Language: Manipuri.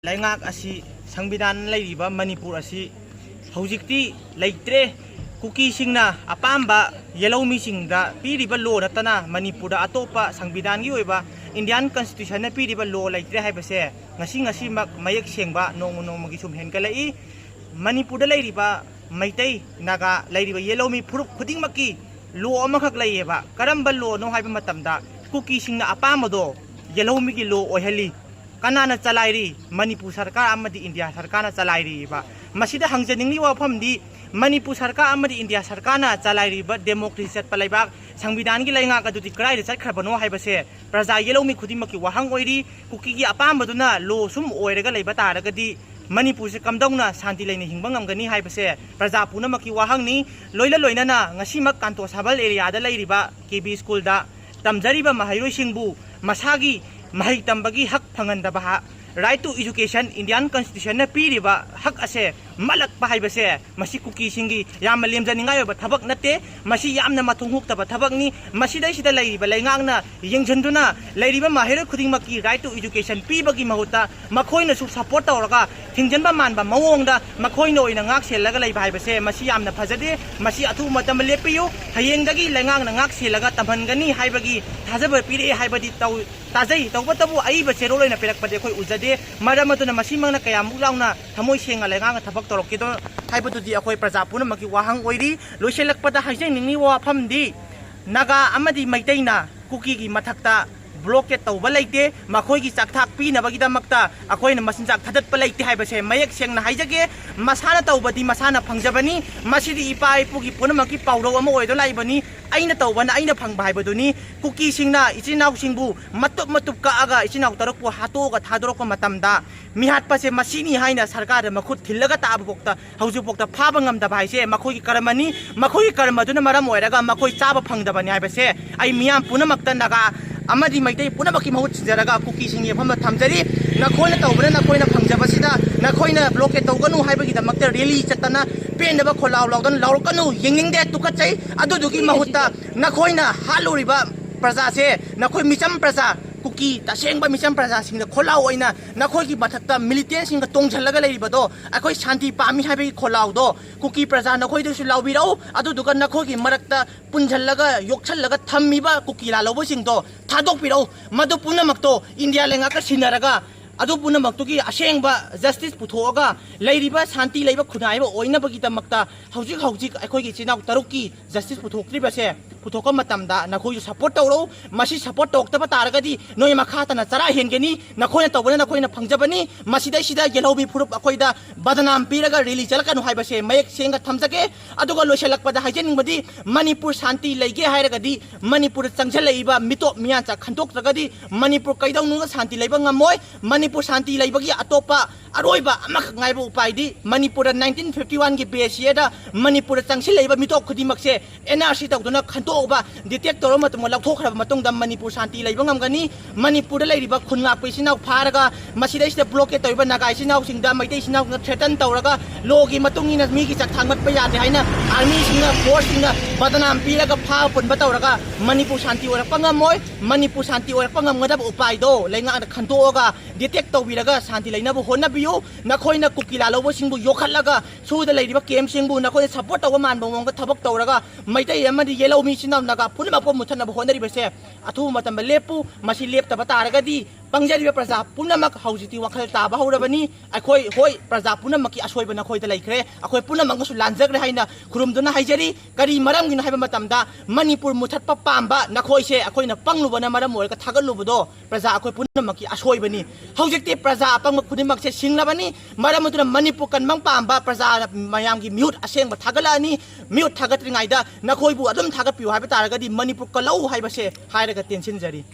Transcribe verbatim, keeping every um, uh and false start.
ꯂꯩꯉꯥꯛ ꯑꯁꯤ, ꯁꯪꯕꯤꯙꯥꯟ ꯂꯩꯔꯤꯕ ꯃꯅꯤꯄꯨꯔ ꯑꯁꯤ ꯍꯧꯖꯤꯛꯇꯤ ꯂꯩꯇ꯭ꯔꯦ꯫ ꯀꯨꯀꯤꯁꯤꯡꯅ ꯑꯄꯥꯝꯕ ꯌꯦꯜꯍꯧꯃꯤꯁꯤꯡꯗ ꯄꯤꯔꯤꯕ ꯂꯣ ꯅꯠꯇꯅ ꯃꯅꯤꯄꯨꯔꯗ ꯑꯇꯣꯞꯄ ꯁꯪꯕꯤꯙꯥꯟꯒꯤ ꯑꯣꯏꯕ ꯏꯟꯗꯤꯌꯥꯟ ꯀꯟꯁꯇꯤꯇ꯭ꯌꯨꯁꯟꯅ ꯄꯤꯔꯤꯕ ꯂꯣ ꯂꯩꯇ꯭ꯔꯦ ꯍꯥꯏꯕꯁꯦ ꯉꯁꯤ ꯉꯁꯤꯃꯛ ꯃꯌꯦꯛ ꯁꯦꯡꯕ ꯅꯣꯡꯃ ꯅꯣꯡꯃꯒꯤ ꯁꯨꯝ ꯍꯦꯟꯒꯠꯂꯛꯏ꯫ ꯃꯅꯤꯄꯨꯔꯗ ꯂꯩꯔꯤꯕ ꯃꯩꯇꯩ, ꯅꯥꯒꯥ ꯂꯩꯔꯤꯕ ꯌꯦꯜꯍꯧꯃꯤ ꯐꯨꯔꯨꯞ ꯈꯨꯗꯤꯡꯃꯛꯀꯤ ꯂꯣ ꯑꯃꯈꯛ ꯂꯩꯌꯦꯕ꯫ ꯀꯔꯝꯕ ꯂꯣꯅꯣ ꯍꯥꯏꯕ ꯃꯇꯝꯗ ꯀꯨꯀꯤꯁꯤꯡꯅ ꯑꯄꯥꯝꯕꯗꯣ ꯌꯦꯜꯍꯧꯃꯤꯒꯤ ꯂꯣ ꯑꯣꯏꯍꯜꯂꯤ꯫ ꯀꯅꯥꯅ ꯆꯂꯥꯏꯔꯤ? ꯃꯅꯤꯄꯨꯔ ꯁꯔꯀꯥꯔ ꯑꯃꯗꯤ ꯏꯟꯗꯤꯌꯥ ꯁꯔꯀꯥꯔꯅ ꯆꯂꯥꯏꯔꯤꯕ꯫ ꯃꯁꯤꯗ ꯍꯪꯖꯅꯤꯡꯂꯤꯕ ꯋꯥꯐꯝꯗꯤ, ꯃꯅꯤꯄꯨꯔ ꯁꯔꯀꯥꯔ ꯑꯃꯗꯤ ꯏꯟꯗꯤꯌꯥ ꯁꯔꯀꯥꯔꯅ ꯆꯂꯥꯏꯔꯤꯕ ꯗꯦꯃꯣꯀ꯭ꯔꯦꯁꯤ ꯆꯠꯄ ꯂꯩꯕꯥꯛ, ꯁꯪꯕꯤꯙꯥꯟꯒꯤ ꯂꯩꯉꯥꯛ ꯑꯗꯨꯗꯤ ꯀꯗꯥꯏꯗ ꯆꯠꯈ꯭ꯔꯕꯅꯣ ꯍꯥꯏꯕꯁꯦ ꯄ꯭ꯔꯖꯥ ꯌꯦꯜꯍꯧꯃꯤ ꯈꯨꯗꯤꯡꯃꯛꯀꯤ ꯋꯥꯍꯪ ꯑꯣꯏꯔꯤ꯫ ꯀꯨꯀꯤꯒꯤ ꯑꯄꯥꯝꯕꯗꯨꯅ ꯂꯣ ꯁꯨꯝ ꯑꯣꯏꯔꯒ ꯂꯩꯕ ꯇꯥꯔꯒꯗꯤ ꯃꯅꯤꯄꯨꯔꯁꯦ ꯀꯝꯗꯧꯅ ꯁꯥꯟꯇꯤ ꯂꯩꯅ ꯍꯤꯡꯕ ꯉꯝꯒꯅꯤ ꯍꯥꯏꯕꯁꯦ ꯄ꯭ꯔꯖꯥ ꯄꯨꯝꯅꯃꯛꯀꯤ ꯋꯥꯍꯪꯅꯤ꯫ ꯂꯣꯏꯅ ꯂꯣꯏꯅꯅ ꯉꯁꯤꯃꯛ ꯀꯥꯟꯇꯣ ꯁꯥꯕꯜ ꯑꯦꯔꯤꯌꯥꯗ ꯂꯩꯔꯤꯕ ꯀꯦ ꯕꯤ ꯁ꯭ꯀꯨꯜꯗ ꯇꯝꯖꯔꯤꯕ ꯃꯍꯩꯔꯣꯏꯁꯤꯡꯕꯨ ꯃꯁꯥꯒꯤ ꯃꯍꯩ ꯇꯝꯕꯒꯤ ꯍꯛ ꯐꯪꯍꯟꯗꯕ ꯍꯥ-, right to education, ꯏꯟꯗꯤꯌꯥꯟ ꯀꯟꯁꯇꯤꯇ꯭ꯌꯨꯁꯟꯅ ꯄꯤꯔꯤꯕ ꯍꯛ ꯑꯁꯦ ꯃꯠꯂꯛꯄ ꯍꯥꯏꯕꯁꯦ ꯃꯁꯤ ꯀꯨꯀꯤꯁꯤꯡꯒꯤ ꯌꯥꯝꯅ ꯂꯦꯝꯖꯅꯤꯡꯉꯥꯏ ꯑꯣꯏꯕ ꯊꯕꯛ ꯅꯠꯇꯦ꯫ ꯃꯁꯤ ꯌꯥꯝꯅ ꯃꯊꯣꯡ ꯍꯨꯛꯇꯕ ꯊꯕꯛꯅꯤ꯫ ꯃꯁꯤꯗꯩꯁꯤꯗ ꯂꯩꯔꯤꯕ ꯂꯩꯉꯥꯛꯅ ꯌꯦꯡꯁꯤꯟꯗꯨꯅ ꯂꯩꯔꯤꯕ ꯃꯍꯩꯔꯣꯏ ꯈꯨꯗꯤꯡꯃꯛꯀꯤ right to education ꯄꯤꯕꯒꯤ ꯃꯍꯨꯠꯇ ꯃꯈꯣꯏꯅꯁꯨ support ꯇꯧꯔꯒ ꯊꯤꯡꯖꯤꯟꯕ ꯃꯥꯟꯕ ꯃꯑꯣꯡꯗ ꯃꯈꯣꯏꯅ ꯑꯣꯏꯅ ꯉꯥꯛ ꯁꯦꯜꯂꯒ ꯂꯩꯕ ꯍꯥꯏꯕꯁꯦ ꯃꯁꯤ ꯌꯥꯝꯅ ꯐꯖꯗꯦ꯫ ꯃꯁꯤ ꯑꯊꯨꯕ ꯃꯇꯝꯗ ꯂꯦꯞꯄꯤꯌꯨ꯫ ꯍꯌꯦꯡꯗꯒꯤ ꯂꯩꯉꯥꯛꯅ ꯉꯥꯛ ꯁꯦꯜꯂꯒ ꯇꯝꯍꯟꯒꯅꯤ ꯍꯥꯏꯕꯒꯤ ꯊꯥꯖꯕ ꯄꯤꯔꯛꯑꯦ ꯍꯥꯏꯕꯗꯤ ꯇꯧ-, ꯇꯥꯖꯩ꯫ ꯇꯧꯕꯇꯕꯨ ꯑꯏꯕ ꯆꯦꯔꯣꯜ ꯑꯣꯏꯅ ꯄꯤꯔꯛꯄꯗꯤ ꯑꯩꯈꯣꯏ ꯎꯖꯗꯦ꯫ ꯃꯔꯝ ꯑꯗꯨꯅ ꯃꯁꯤꯃꯛꯅ ꯀꯌꯥꯃꯨꯛ ꯌꯥꯝꯅ ꯊꯃꯣꯏ ꯁꯦꯡꯅ ꯂꯩꯉꯥꯛꯅ ꯊꯕꯛ ꯇꯧꯔꯛꯀꯗꯣ ꯍꯥꯏꯕꯗꯨꯗꯤ ꯑꯩꯈꯣꯏ ꯄ꯭ꯔꯖꯥ ꯄꯨꯝꯅꯃꯛꯀꯤ ꯋꯥꯍꯪ ꯑꯣꯏꯔꯤ꯫ ꯂꯣꯏꯁꯤꯜꯂꯛꯄꯗ ꯍꯥꯏꯖꯅꯤꯡꯉꯤꯕ ꯋꯥꯐꯝꯗꯤ, ꯅꯥꯒꯥ ꯑꯃꯗꯤ ꯃꯩꯇꯩꯅ ꯀꯨꯀꯤꯒꯤ ꯃꯊꯛꯇ blockade ꯇꯧꯕ ꯂꯩꯇꯦ꯫ ꯃꯈꯣꯏꯒꯤ ꯆꯥꯛꯊꯥꯛ ꯄꯤꯅꯕꯒꯤꯗꯃꯛꯇ ꯑꯩꯈꯣꯏꯅ ꯃꯆꯤꯟꯖꯥꯛ ꯊꯥꯗꯠꯄ ꯂꯩꯇꯦ ꯍꯥꯏꯕꯁꯦ ꯃꯌꯦꯛ ꯁꯦꯡꯅ ꯍꯥꯏꯖꯒꯦ꯫ ꯃꯁꯥꯅ ꯇꯧꯕꯗꯤ ꯃꯁꯥꯅ ꯐꯪꯖꯕꯅꯤ꯫ ꯃꯁꯤꯗꯤ ꯏꯄꯥ ꯏꯄꯨꯒꯤ ꯄꯨꯝꯅꯃꯛꯀꯤ ꯄꯥꯎꯔꯧ ꯑꯃ ꯑꯣꯏꯗꯨꯅ ꯂꯥꯛꯏꯕꯅꯤ꯫ ꯑꯩꯅ ꯇꯧꯕꯅ ꯑꯩꯅ ꯐꯪꯕ ꯍꯥꯏꯕꯗꯨꯅꯤ꯫ ꯀꯨꯀꯤꯁꯤꯡꯅ ꯏꯆꯤꯟ ꯏꯅꯥꯎꯁꯤꯡꯕꯨ ꯃꯇꯨꯞ ꯃꯇꯨꯞ ꯀꯛꯑꯒ ꯏꯆꯤꯟ ꯏꯅꯥꯎ ꯇꯔꯨꯛꯄꯨ ꯍꯥꯠꯇꯣꯛꯑꯒ ꯊꯥꯗꯣꯔꯛꯄ ꯃꯇꯝꯗ, ꯃꯤꯍꯥꯠꯄꯁꯦ ꯃꯁꯤꯅꯤ ꯍꯥꯏꯅ ꯁꯔꯀꯥꯔꯗ ꯃꯈꯨꯠ ꯊꯤꯜꯂꯒ ꯇꯥꯛꯑꯕꯐꯥꯎꯗ ꯍꯧꯖꯤꯛꯐꯥꯎꯗ ꯐꯥꯕ ꯉꯝꯗꯕ ꯍꯥꯏꯁꯦ ꯃꯈꯣꯏꯒꯤ ꯀꯔꯃꯅꯤ꯫ ꯃꯈꯣꯏꯒꯤ ꯀꯔꯃꯗꯨꯅ ꯃꯔꯝ ꯑꯣꯏꯔꯒ ꯃꯈꯣꯏ ꯆꯥꯕ ꯐꯪꯗꯕꯅꯤ ꯍꯥꯏꯕꯁꯦ ꯑꯩ ꯃꯤꯌꯥꯝ ꯄꯨꯝꯅꯃꯛꯇ, ꯅꯥꯒꯥ ꯑꯃꯗꯤ ꯃꯩꯇꯩ ꯄꯨꯝꯅꯃꯛꯀꯤ ꯃꯍꯨꯠ ꯁꯤꯟꯖꯔꯒ ꯀꯨꯀꯤꯁꯤꯡꯒꯤ ꯃꯐꯝꯗ ꯊꯝꯖꯔꯤ꯫ ꯅꯈꯣꯏꯅ ꯇꯧꯕꯅ ꯅꯈꯣꯏꯅ ꯐꯪꯖꯕꯁꯤꯗ ꯅꯈꯣꯏꯅ blockade ꯇꯧꯒꯅꯨ ꯍꯥꯏꯕꯒꯤꯗꯃꯛꯇ rally ꯆꯠꯇꯅ ꯄꯦꯟꯗꯕ ꯈꯣꯜꯂꯥꯎ ꯂꯥꯎꯗꯅ ꯂꯥꯎꯔꯛꯀꯅꯨ, ꯌꯦꯡꯅꯤꯡꯗꯦ, ꯇꯨꯀꯠꯆꯩ꯫ ꯑꯗꯨꯗꯨꯒꯤ ꯃꯍꯨꯠꯇ ꯅꯈꯣꯏꯅ ꯍꯥꯠꯂꯨꯔꯤꯕ ꯄ꯭ꯔꯖꯥꯁꯦ, ꯅꯈꯣꯏ ꯃꯤꯆꯝ ꯄ꯭ꯔꯖꯥ ꯀꯨꯀꯤ ꯇꯁꯦꯡꯕ ꯃꯤꯆꯝ ꯄ꯭ꯔꯖꯥꯁꯤꯡꯗ ꯈꯣꯜꯂꯥꯎ ꯑꯣꯏꯅ ꯅꯈꯣꯏꯒꯤ ꯃꯊꯛꯇ ꯃꯤꯂꯤꯇꯦꯟꯁꯤꯡꯒ ꯇꯣꯡꯁꯤꯜꯂꯒ ꯂꯩꯔꯤꯕꯗꯣ, ꯑꯩꯈꯣꯏ ꯁꯥꯟꯇꯤ ꯄꯥꯝꯃꯤ ꯍꯥꯏꯕꯒꯤ ꯈꯣꯜꯂꯥꯎꯗꯣ ꯀꯨꯀꯤ ꯄ꯭ꯔꯖꯥ ꯅꯈꯣꯏꯗꯁꯨ ꯂꯥꯎꯕꯤꯔꯛꯎ꯫ ꯑꯗꯨꯗꯨꯒ ꯅꯈꯣꯏꯒꯤ ꯃꯔꯛꯇ ꯄꯨꯟꯁꯤꯜꯂꯒ, ꯌꯣꯛꯁꯜꯂꯒ ꯊꯝꯃꯤꯕ ꯀꯨꯀꯤ ꯂꯥꯜꯍꯧꯕꯁꯤꯡꯗꯣ ꯊꯥꯗꯣꯛꯄꯤꯔꯛꯎ꯫ ꯃꯗꯨ ꯄꯨꯝꯅꯃꯛꯇꯣ ꯏꯟꯗꯤꯌꯥ ꯂꯩꯉꯥꯛꯀ ꯁꯤꯟꯅꯔꯒ ꯑꯗꯨ ꯄꯨꯝꯅꯃꯛꯇꯨꯒꯤ ꯑꯁꯦꯡꯕ ꯖꯁꯇꯤꯁ ꯄꯨꯊꯣꯛꯑꯒ ꯂꯩꯔꯤꯕ ꯁꯥꯟꯇꯤ ꯂꯩꯕ ꯈꯨꯟꯅꯥꯏ ꯑꯃ ꯑꯣꯏꯅꯕꯒꯤꯗꯃꯛꯇ ꯍꯧꯖꯤꯛ ꯍꯧꯖꯤꯛ ꯑꯩꯈꯣꯏꯒꯤ ꯏꯆꯤꯟ ꯏꯅꯥꯎ ꯇꯔꯨꯛꯀꯤ ꯖꯁꯇꯤꯁ ꯄꯨꯊꯣꯛꯇ꯭ꯔꯤꯕꯁꯦ ꯄꯨꯊꯣꯛꯄ ꯃꯇꯝꯗ ꯅꯈꯣꯏꯁꯨ ꯁꯞꯄꯣꯔꯠ ꯇꯧꯔꯛꯎ꯫ ꯃꯁꯤ ꯁꯞꯄꯣꯔꯠ ꯇꯧꯔꯛꯇꯕ ꯇꯥꯔꯒꯗꯤ ꯅꯣꯏ ꯃꯈꯥ ꯇꯥꯅ ꯆꯔꯥ ꯍꯦꯟꯒꯅꯤ꯫ ꯅꯈꯣꯏꯅ ꯇꯧꯕꯅ ꯅꯈꯣꯏꯅ ꯐꯪꯖꯕꯅꯤ꯫ ꯃꯁꯤꯗꯩꯁꯤꯗ ꯌꯦꯜꯍꯧꯕꯤ ꯐꯨꯔꯨꯞ ꯑꯩꯈꯣꯏꯗ ꯕꯗꯅꯥꯝ ꯄꯤꯔꯒ ꯔꯦꯂꯤ ꯆꯠꯂꯛꯀꯅꯨ ꯍꯥꯏꯕꯁꯦ ꯃꯌꯦꯛ ꯁꯦꯡꯅ ꯊꯝꯖꯒꯦ꯫ ꯑꯗꯨꯒ ꯂꯣꯏꯁꯤꯜꯂꯛꯄꯗ ꯍꯥꯏꯖꯅꯤꯡꯕꯗꯤ, ꯃꯅꯤꯄꯨꯔ ꯁꯥꯟꯇꯤ ꯂꯩꯒꯦ ꯍꯥꯏꯔꯒꯗꯤ ꯃꯅꯤꯄꯨꯔꯗ ꯆꯪꯁꯤꯜꯂꯛꯏꯕ ꯃꯤꯇꯣꯞ ꯃꯤꯌꯥꯟꯆꯥ ꯈꯟꯗꯣꯛꯇ꯭ꯔꯒꯗꯤ ꯃꯅꯤꯄꯨꯔ ꯀꯩꯗꯧꯅꯨꯡꯗ ꯁꯥꯟꯇꯤ ꯂꯩꯕ ꯉꯝꯃꯣꯏ꯫ ꯃꯅꯤꯄꯨꯔ ꯁꯥꯟꯇꯤ ꯂꯩꯕꯒꯤ ꯑꯇꯣꯞꯄ ꯑꯔꯣꯏꯕ ꯑꯃꯈꯛ ꯉꯥꯏꯕ ꯎꯄꯥꯏꯗꯤ ꯃꯅꯤꯄꯨꯔꯗ nineteen fifty one ꯒꯤ base year ꯗ ꯃꯅꯤꯄꯨꯔꯗ ꯆꯪꯁꯤꯜꯂꯛꯏꯕ ꯃꯤꯇꯣꯞ ꯈꯨꯗꯤꯡꯃꯛꯁꯦ N R C ꯇꯧꯗꯨꯅ ꯈꯟꯗꯣꯛꯑꯒ detect ꯇꯧꯔꯕ ꯃꯇꯨꯡꯗ, ꯂꯧꯊꯣꯛꯈ꯭ꯔꯕ ꯃꯇꯨꯡꯗ ꯃꯅꯤꯄꯨꯔ ꯁꯥꯟꯇꯤ ꯂꯩꯕ ꯉꯝꯒꯅꯤ꯫ ꯃꯅꯤꯄꯨꯔꯗ ꯂꯩꯔꯤꯕ ꯈꯨꯟ ꯉꯥꯛꯄ ꯏꯆꯤꯟ ꯏꯅꯥꯎ ꯐꯥꯔꯒ ꯃꯁꯤꯗꯩꯁꯤꯗ blockade ꯇꯧꯔꯤꯕ ꯅꯥꯒꯥ ꯏꯆꯤꯟ ꯏꯅꯥꯎꯁꯤꯡꯗ, ꯃꯩꯇꯩ ꯏꯆꯤꯟ ꯏꯅꯥꯎꯁꯤꯡꯗ threaten ꯇꯧꯔꯒ law ꯒꯤ ꯃꯇꯨꯡ ꯏꯟꯅ ꯃꯤꯒꯤ ꯆꯥꯛ ꯊꯥꯡꯒꯠꯄ ꯌꯥꯗꯦ ꯍꯥꯏꯅ army ꯁꯤꯡꯅ, force ꯁꯤꯡꯅ ꯕꯗꯅꯥꯝ ꯄꯤꯔꯒ ꯐꯥꯕ ꯄꯨꯟꯕ ꯇꯧꯔꯒ ꯃꯅꯤꯄꯨꯔ ꯁꯥꯟꯇꯤ ꯑꯣꯏꯔꯛꯄ ꯉꯝꯃꯣꯏ꯫ ꯃꯅꯤꯄꯨꯔ ꯁꯥꯟꯇꯤ ꯑꯣꯏꯔꯛꯄ ꯉꯝꯒꯗꯕ ꯎꯄꯥꯏꯗꯣ ꯂꯩꯉꯥꯛꯅ ꯈꯟꯗꯣꯛꯑꯒ detect ꯇꯧꯕꯤꯔꯒ ꯁꯥꯟꯇꯤ ꯂꯩꯅꯕ ꯍꯣꯠꯅꯕꯤꯌꯨ꯫ ꯅꯈꯣꯏꯅ ꯀꯨꯀꯤ ꯂꯥꯜꯍꯧꯕꯁꯤꯡꯕꯨ ꯌꯣꯛꯈꯠꯂꯒ ꯁꯨꯗ ꯂꯩꯔꯤꯕ camp ꯁꯤꯡꯕꯨ ꯅꯈꯣꯏꯅ support ꯇꯧꯕ ꯃꯥꯟꯕ ꯃꯑꯣꯡꯗ ꯊꯕꯛ ꯇꯧꯔꯒ ꯃꯩꯇꯩ ꯑꯃꯗꯤ ꯌꯦꯜꯍꯧ ꯃꯤ ꯏꯆꯤꯟ ꯏꯅꯥꯎ ꯅꯥꯒꯥ ꯄꯨꯝꯅꯃꯛꯄꯨ ꯃꯨꯊꯠꯅꯕ ꯍꯣꯠꯅꯔꯤꯕꯁꯦ ꯑꯊꯨꯕ ꯃꯇꯝꯗ ꯂꯦꯞꯄꯨ꯫ ꯃꯁꯤ ꯂꯦꯞꯇꯕ ꯇꯥꯔꯒꯗꯤ ꯄꯪꯖꯔꯤꯕ ꯄ꯭ꯔꯖꯥ ꯄꯨꯝꯅꯃꯛ ꯍꯧꯖꯤꯛꯇꯤ ꯋꯥꯈꯜ ꯇꯥꯕ ꯍꯧꯔꯕꯅꯤ꯫ ꯑꯩꯈꯣꯏ, ꯍꯣꯏ, ꯄ꯭ꯔꯖꯥ ꯄꯨꯝꯅꯃꯛꯀꯤ ꯑꯁꯣꯏꯕ ꯅꯈꯣꯏꯗ ꯂꯩꯈ꯭ꯔꯦ, ꯑꯩꯈꯣꯏ ꯄꯨꯝꯅꯃꯛꯅꯁꯨ ꯂꯥꯟꯖꯈ꯭ꯔꯦ ꯍꯥꯏꯅ ꯈꯨꯔꯨꯝꯗꯨꯅ ꯍꯥꯏꯖꯔꯤ꯫ ꯀꯔꯤ ꯃꯔꯝꯒꯤꯅꯣ ꯍꯥꯏꯕ ꯃꯇꯝꯗ, ꯃꯅꯤꯄꯨꯔ ꯃꯨꯊꯠꯄ ꯄꯥꯝꯕ ꯅꯈꯣꯏꯁꯦ ꯑꯩꯈꯣꯏꯅ ꯄꯪꯂꯨꯕꯅ ꯃꯔꯝ ꯑꯣꯏꯔꯒ ꯊꯥꯒꯠꯂꯨꯕꯗꯣ ꯄ꯭ꯔꯖꯥ ꯑꯩꯈꯣꯏ ꯄꯨꯝꯅꯃꯛꯀꯤ ꯑꯁꯣꯏꯕꯅꯤ꯫ ꯍꯧꯖꯤꯛꯇꯤ ꯄ꯭ꯔꯖꯥ ꯑꯄꯪꯕ ꯈꯨꯗꯤꯡꯃꯛꯁꯦ ꯁꯤꯡꯂꯕꯅꯤ꯫ ꯃꯔꯝ ꯑꯗꯨꯅ ꯃꯅꯤꯄꯨꯔ ꯀꯟꯕ ꯄꯥꯝꯕ ꯄ꯭ꯔꯖꯥ ꯃꯌꯥꯝꯒꯤ ꯃꯤꯍꯨꯠ ꯑꯁꯦꯡꯕ ꯊꯥꯒꯠꯂꯛꯑꯅꯤ꯫ ꯃꯤꯍꯨꯠ ꯊꯥꯒꯠꯇ꯭ꯔꯤꯉꯩꯗ ꯅꯈꯣꯏꯕꯨ ꯑꯗꯨꯝ ꯊꯥꯒꯠꯄꯤꯌꯨ ꯍꯥꯏꯕ ꯇꯥꯔꯒꯗꯤ ꯃꯅꯤꯄꯨꯔ ꯀꯜꯂꯛꯎ ꯍꯥꯏꯕꯁꯦ ꯍꯥꯏꯔꯒ ꯇꯦꯟꯁꯤꯟꯖꯔꯤ꯫